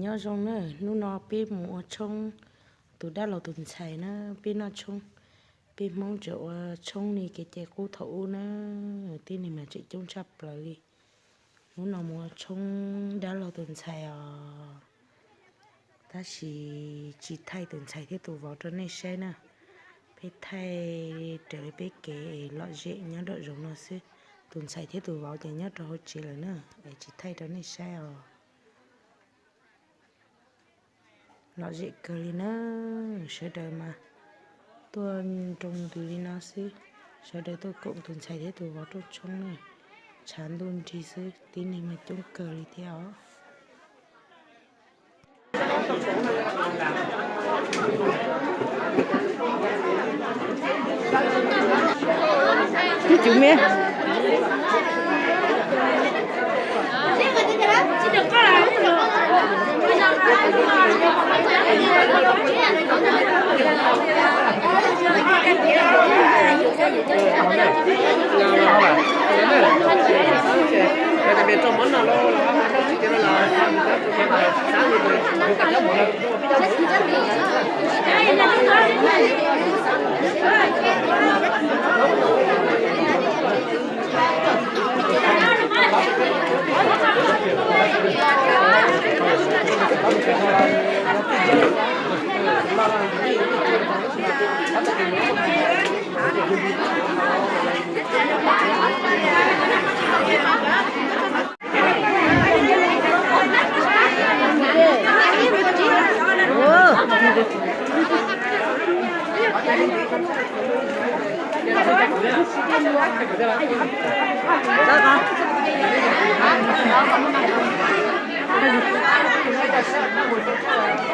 Nyob zoo na, hnub no peb mus ua tshoob, tus dab laug tus ntxhais na, peb noj tshoob, peb Hmoob tseem ua tshoob li kev cai qub thaum ub na, tib neeg mas tseem coob tshaj plaws li. Hnub no mus ua tshoob dab laug tus ntxhais os, tab sis tsis thaij tus ntxhais thiab tus vauv rau nej saib na, peb thaij raws li peb kev es lom zem nyob nraum zoov no xwb. Tus ntxhais thiab tus vauv ces nyob rau hauv tsev lawm na, es tsis thaij rau nej saib os. Lom zem kawg li na, sawv daws mas tuaj nroo ntws li no xwb, sawv daws tuaj koom tus ntxhais thiab tus vauv rooj tshoob na, tshav ntuj nrig xwb, tib neeg mas coob kawg li thiab os.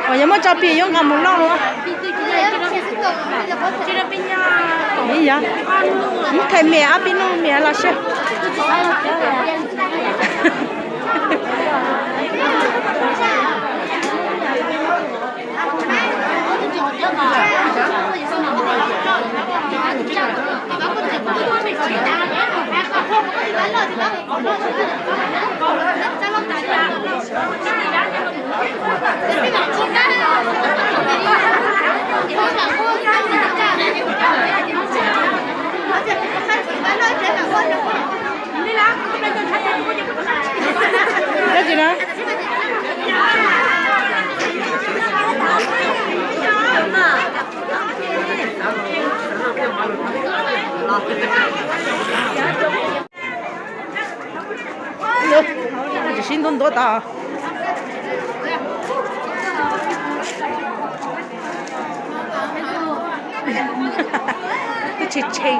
Ua yog muab tso plig yuav nqa mus noj los? Yog, muab thaiv mem ob peb nub mem los seb. Tsis sib ntuav ntuav tas. Twb tshe tshe.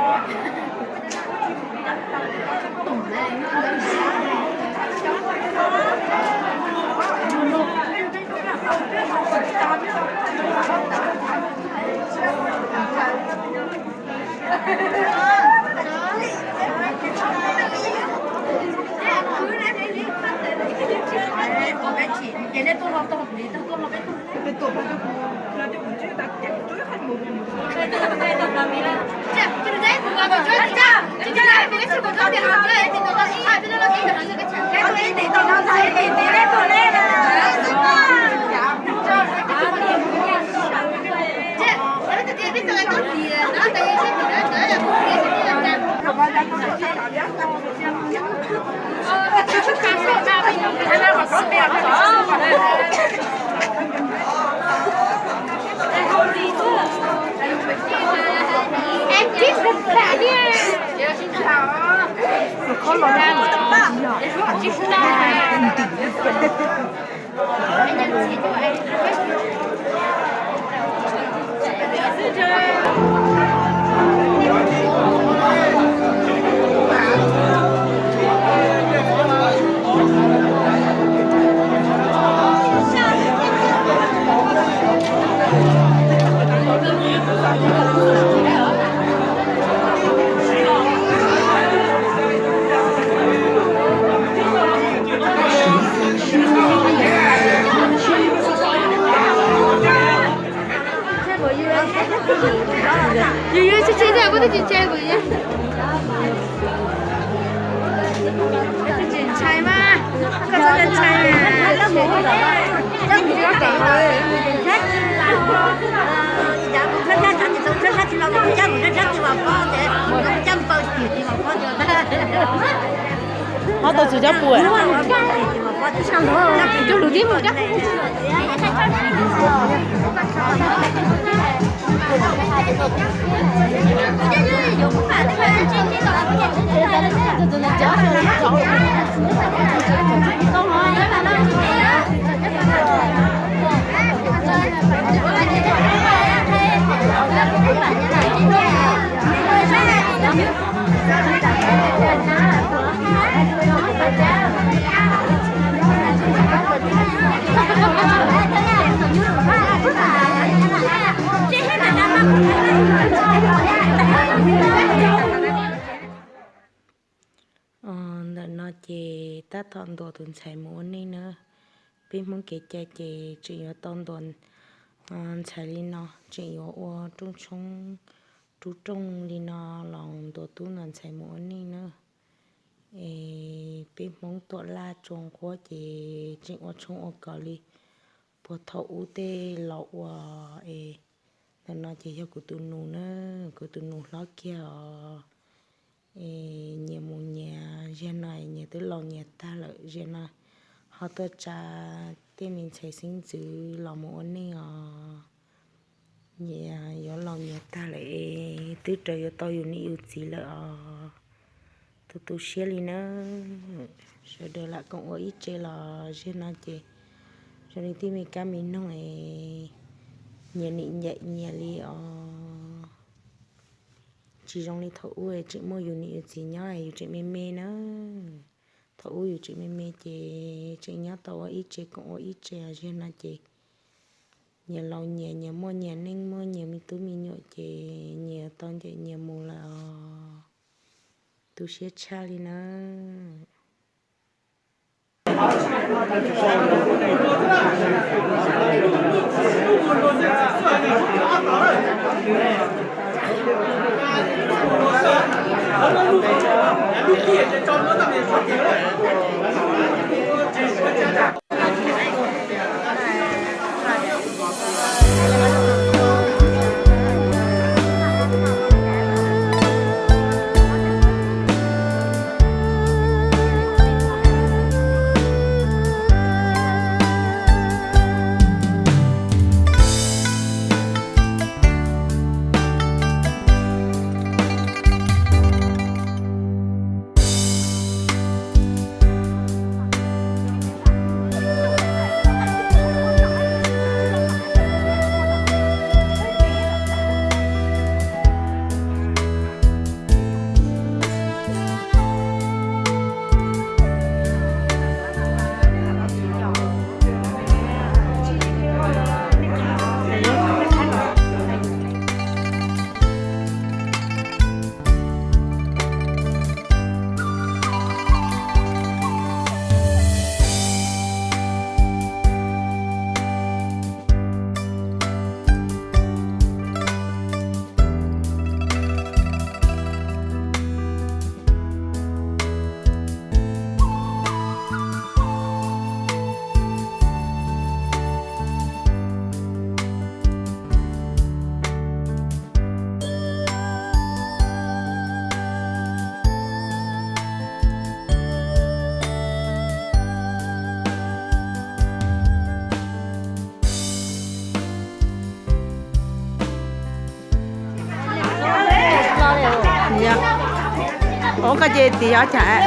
Tsis ntshai mas, koj txhob ntshai. Ho tau txug cov puas. Cov lus tib mus cov. Ntawm no ces tab tom ntuas tus ntxhais mus ua neej na. Peb Hmoob kev cai ces tseem yuav tau ntuas ntxhais li no, tseem yuav ua rooj tshoob rub rooj li no los ntuas tub ntuas ntxhais mus ua neej na. Es peb Hmoob tuam laj tsua nquab ces tseem ua tshoob ua kos li puag thaum ub tej laus ua es. Ntawm no ces yog kuv tus nus na, kuv tus nus hlob kiag os. Es nyias mus nyias, zaum no nyias twb laus nyias tag lawm, zaum no ho tuaj tsa tej me ntxhais xeeb ntxwv los mus ua neej os. Nyias yuav laus nyias tag lawm es twb raws yuav tau yus niam yus txiv lawm os. Tu tu siab li na. Sawv daws lam koom ua ib tse los zaum no ces zoo li tib me kab me noog es nyias nim ncaim nyias li os. Tsis zoo li thaum ub tseem muaj yus niam yus txiv nyob yus tseem me me na. Thaum ub yus tseem me me ces tseem nyob tau ua ib tse koom ua ib tse, zaum no ces nyias laus nyias, nyias muaj nyias neej muaj nyias me tub me nyuam ces nyias tau ncaim nyias mus lawm os. Tu siab tshaj li na. Ov, koj ces tiv ob cag.